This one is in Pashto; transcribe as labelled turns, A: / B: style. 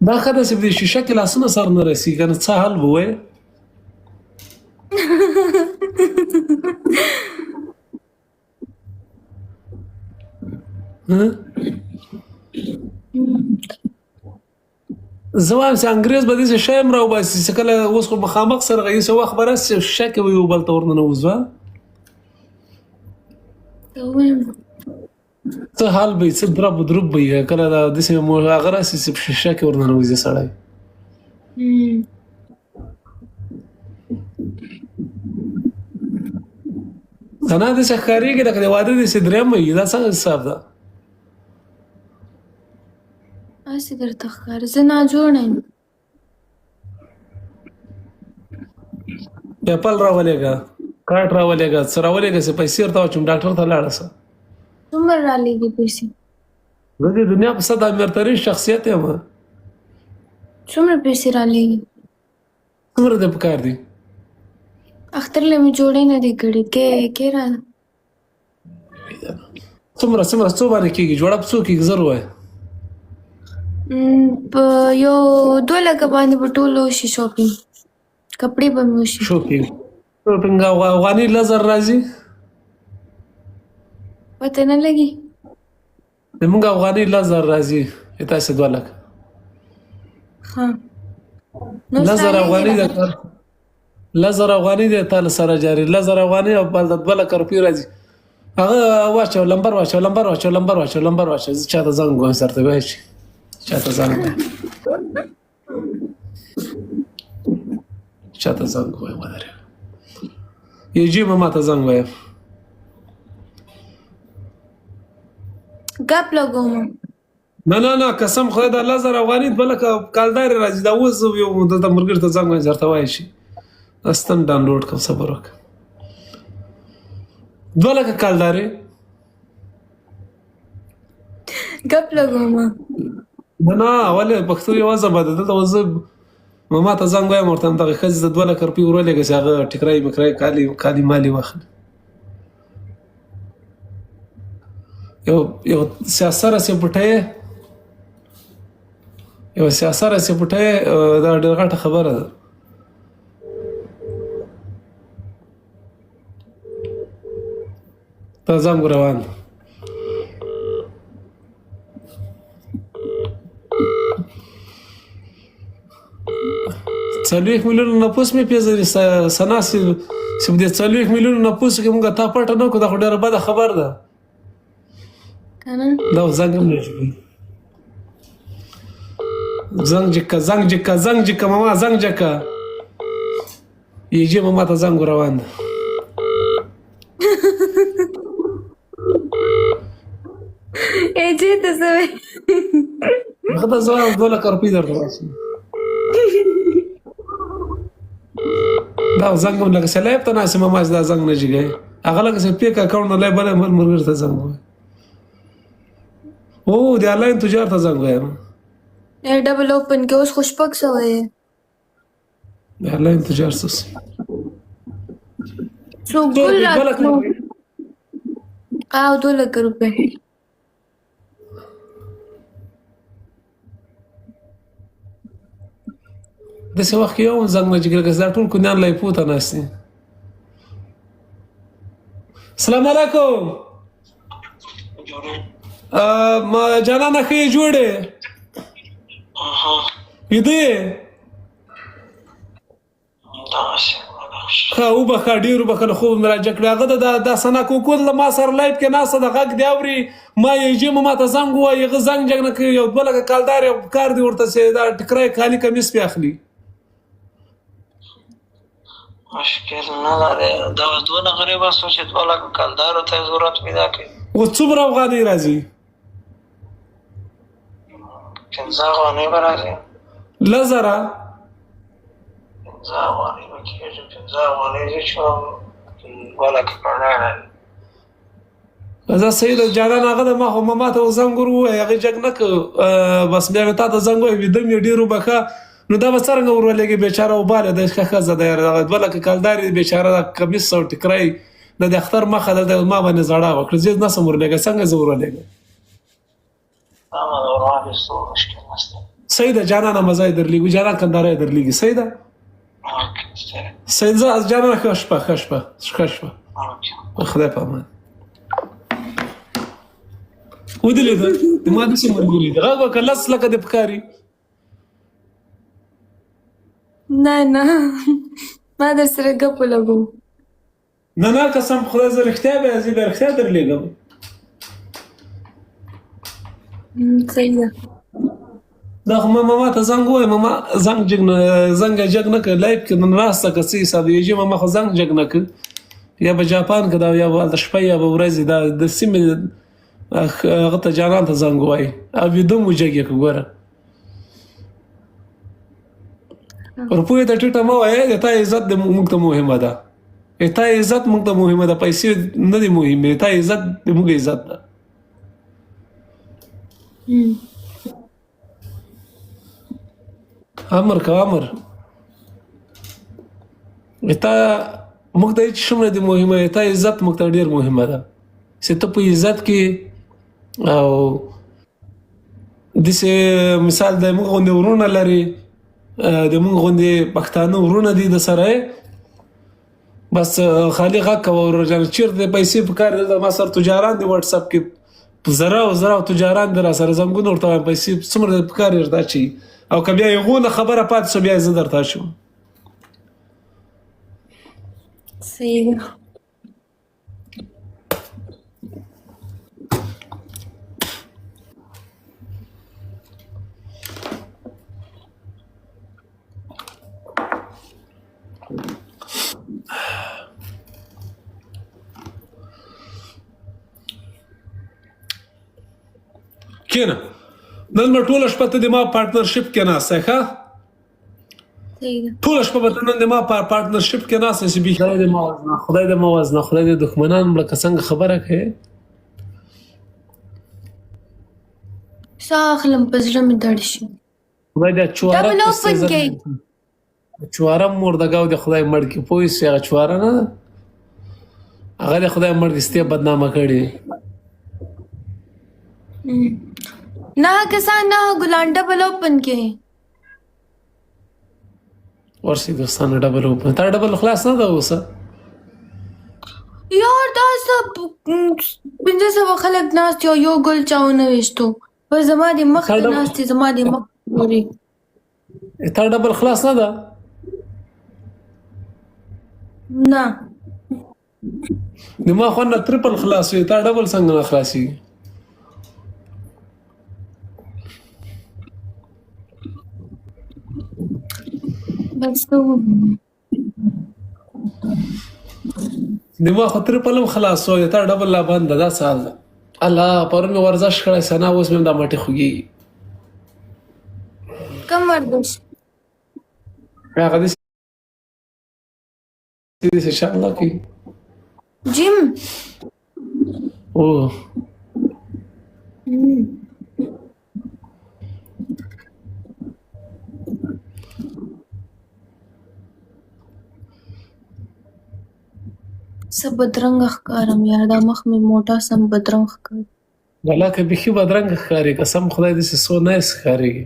A: دا ښه ده چې په دې شیشه کې لاسونه سر نه رسي، که نه څه حال به وایې؟ زه وایم چې انګرېز به داسې شی هم راوباسي چې کله اوس خو مخامخ سره غوي، څه وخت به راسي چې شیشه کې به یو بل ته ورننوځو. څه حال به وي، څه درب و دروب به وي، کله دا داسې هغه راسي چې په شیشه کې ورننوځي سړی. سنا داسې ښکارېږي لکه د واده داسې درېیم وي، دا څنګه حساب ده؟
B: هسې درته ښکاري، زه ناجوړه یم.
A: پیپل راولېږه، کارت راولېږه، څه راولېږه چې پیسې ورته واچوم، ډاکټر ته لاړه شه.
B: څومره رالېږي پیسې؟
A: زه د دنیا په سطح امیر شخصیت یم.
B: څومره پیسې رالېږي؟
A: څومره دې پکار دي؟
B: اختر له مې جوړې نه دي کړې، کې کې را
A: څومره څومره څو باندې کېږي؟ جوړه په څو کېږي؟ زر ووایه.
B: په یو 2 لکه باندې په ټولو شي شاپینګ، کپړې به مې وشي.
A: شاپینګ شاپینګ افغاني 10,000 راځي.
B: پته نه لګي.
A: زمونږ افغاني 10,000 راځي، تاسو 2 لکه.
B: ها.
A: 10,000 افغاني د 10,000 افغاني د تال سره جاري 10,000 افغاني او بل 2 لکه روپۍ راځي. هغه واچو، لمبر واچو، لمبر واچو، لمبر واچو، لمبر واچو. زه چاته زنګ وایم؟ سرته وای شي چاته زنګ وایم، چاته زنګ وایم؟ ودرې یو جی ما ته زنګ وایم.
B: ګپ لګوم.
A: نه نه نه، قسم خدای دا 10,000 افغاني 2 لکه کالدارې راځي. دا اوس یو دلته ملګري ته زنګ وایم، درته وایي شي. استن ډاونلوډ کوم، صبر وکړه. 2 لکه کالدارې.
B: ګپ لګوم.
A: نه نه، ولې پښتو یوه ژبه ده دلته. اوس زه ما ته زنګ وایم ورته، دغه ښځې ته 2 لکه روپۍ ورولېږه چې هغه ټیکری مکری کالي کالي مالي واخلي. یو یو سیاسره سي پټه، یو سیاسره سي پټه، دا ډېر غټه خبره ده. دا زنګ روان دی. 40 میلیونه نفوس مې پېژني سنا چې چې په دې 40 میلیونه نفوس کې مونږ تا پټه نه کو، دا خو ډېره بده خبر ده.
B: کنه.
A: دا زنګ هم نه شي. زنګ جکه، زنګ جکه، زنګ جکه، ماما زنګ جکه. یې ماما ته زنګ روان ده.
B: ای چې ته څه وایې؟
A: هغه ته زه 2 لکه روپۍ درته واچوم. دا زنګ هم لکه سلایب ته ناست یم، ما چې دا زنګ نه جګوي. هغه لکه چې fake account نه لای بل بل ملګري ته زنګ وایي. او د انلاین تجار ته زنګ وایم.
B: ای double open کې اوس خو 600 یې.
A: د انلاین تجار څه شي؟
B: څو ګل
A: 2 لکه
B: راتلو او 2 لکه روپۍ.
A: داسې وخت کې یو هم زنګ نه جګړه که دا ټول کونیان لای پوته ناست دي. السلام علیکم ما جانانه، ښه یې جوړې؟ ویده یې؟ ښه، وبخښه، ډېر وبخښه، له خوبه مې راجګ کړې. هغه د دا سنا کوکو له ما سره live کې ناسته ده، غږ دې اوري. ما یې جې ما ته زنګ ووایي، هغه زنګ جګ نه کوي. یو 2 لکه کالدار یو کار دی ورته چې دا ټیکری کالي کمیس پې اخلي.
C: مشکل نه لري، دا اوس دونه غریبه سو چې 2 لکه کلدارو ته یې ضرورت پیدا کوي.
A: اوس څومره افغانۍ راځي؟
C: 5 افغانۍ به راځي.
A: 10,000.
C: 5 افغانۍ به کېږي، 5 افغانۍ چې 2 لکه کلدار راځي.
A: زه صحیح ده جانان. هغه د ما خو ما ته زنګ ور ووایي، هغې جګ نه که. بس بیا مې تا ته زنګ ووایي. ویده مې، ډېر وبخښه. نو دا به څرنګه ور ولېږي؟ بېچاره وباله د ښه ښځه ده یاره. دغه 2 لکه کلدارې بېچاره دا کمیس او ټیکری د اختر مخه دلته ما باندې زړه وکړه. زه نه سم ورلېږه، څنګه زه ورولېږم؟
C: سمه ده، ور واخیستو، مشکل نشته.
A: صحیح ده جانانه مزه یې درلېږو، جانان کندهاره یې درلېږي. صحیح ده.
C: اوکې صحیح.
A: صحیح ځه جانانه، ښه شپه، ښه شپه، ښه شپه.
C: اوکې.
A: خدای په امان. ودې لیده ما داسې ملګري دي، غږ وکړه، 10 لکه دې پکاري.
B: نه نه، ما در سره ګپ ولګو.
A: نه نه، قسم خدای، زه رښتیا بیا زه بیا رښتیا درلېږم.
B: صحیح ده.
A: دا خو ما ماما ته زنګ ووایم، ماما زنګ جګ نه، زنګ یې جګ نه کړ. لایف کې نن راسته که څه حساب یې چې ماما خو زنګ جګ نه کړ. یا به جاپان کې دا، یا به هلته شپه یا به ورځې دا د سیمې هغه ته جانان ته زنګ ووایي او ویده مو جګ یې که ګوره روپیو ته ټیټه مه وایه. د تا عزت د موږ ته مهمه ده، د تا عزت موږ ته مهمه ده، پیسې نه دي مهمې. د تا عزت د موږ عزت ده. امر کوه امر. تا موږ ته هیڅ شم نه دي مهمه، تا عزت موږ ته ډیر مهمه ده چې ته په عزت کې. او داسې مثال د موږ غوندې وروڼه لري، د موږ غوندې پښتانه وروڼه دي د سره. بس خالي غږ کوه ورور جانه، چېرته دې پیسې پکار دي؟ دلته ما سره تجاران دي، واتساپ کې زره او زره تجاران دي را سره، زنګونه ورته وایم، پیسې څومره دې پکار دي درته اچوي. او که بیا هغو نه خبره پاتې شوه، بیا یې زه درته اچوم.
B: صحیح ده.
A: کینه نن به ټوله شپه ته د ما پارټنرشپ کې ناست یې، ښه؟ ټوله شپه به ته نن د ما پارټنرشپ کې ناست یې چې بیخي خدای دې مه وژنه، خدای دې مه وژنه، خدای دې دښمنان مړه که. څنګه خبره کوې؟
B: ساه اخلم په زړه مې درد شي.
A: خدای دې چواره
B: ډبل اوپن کې.
A: چواره مردګاو دې خدای مړ کړي. پوه شې؟ هغه چواره نه ده، هغه دې خدای مړ کړي، ستې بدنامه کړي.
B: نه کسان نه ګلان، ډبل اوپن کې.
A: ورسي دوستانو، ډبل اوپن. تا ډبل خلاص نه ده اوسه؟
B: یار دا څه 500 خلک ناست یو، یو ګل چا ونه ویشتو. بس زما د مخ ته ناست دي، زما د مخ ګوري.
A: تا ډبل خلاص نه ده؟
B: نه.
A: د ما خو نه تریپل خلاص وي، تا ډبل څنګه نه خلاصيږي؟
B: بس ته
A: د ما خو تریپل هم خلاص شو، تا ډبل لا بند ده. دا څه حال ده؟ الله، پرون مې ورزش کړی سنا، اوس مې هم دا مټې خوږېږي.
B: کم ورزش؟
A: هغه داسې داسې شان نه کوي.
B: جیم؟
A: او
B: څه بدرنګ ښکارم یار، دا مخ مې موټا سم بدرنګ ښکاري.
A: ولا که بیخي بدرنګ ښکاري، قسم خدای داسې سو نایس ښکارېږي.